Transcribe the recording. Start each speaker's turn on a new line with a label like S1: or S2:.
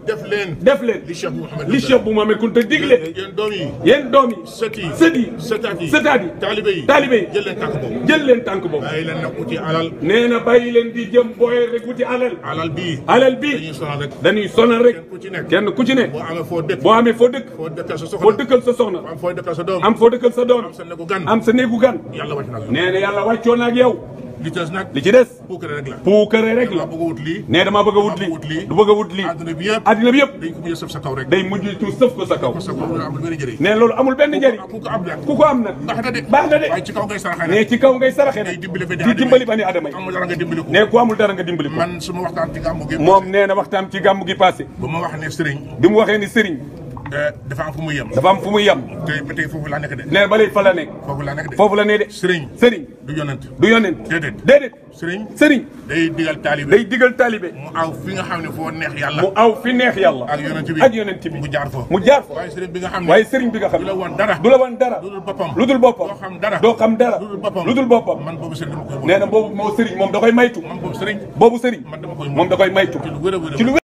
S1: def leen li Cheikh bu Mouhamed Kounta digle yéen doom yi sët yi sëtaat yi taalibe yi jël leen tànk boobu nee na bàyyi leen di jëm booy rek wuti alal bii dañuy sonal rek kenn ku ci ne boo amee foo dëkk foo dëkkal sa soxna am foo dëkkal sa doom am sa néegu gan nee na yàlla wàccoo na ak yow li ci des puukare rek la nee damaa bëgg a wut lii du bëgg a wut lii addina bi yëpp day mujj tu sëf ko sa kaw nee loolu amul benn njëriñ ku ko am nag baax na de nee ci kaw ngay saraxe nag di dimbali bani adama yi nee ku amul dara nga dimbali ko moom nee na waxtaan ci gàmmu gi passé bi mu waxee ni sëriñ dafa am fu muy yem tey foofu laa nekk de nee ba léegi fa la nekk foofu la ne de sëriñ du yonent déedéet sëriñ day digal taalibe mu aw fi nga xam ne foo neex yàlla ak yonent bi mu jaar foofu waaye sëriñ bi nga xam ne du la wan dara lu dul boppam doo xam dara lu dul boppam nee na boobu moo sëriñ moom da koy maytu boobu sëriñ moom da koy maytu ci lu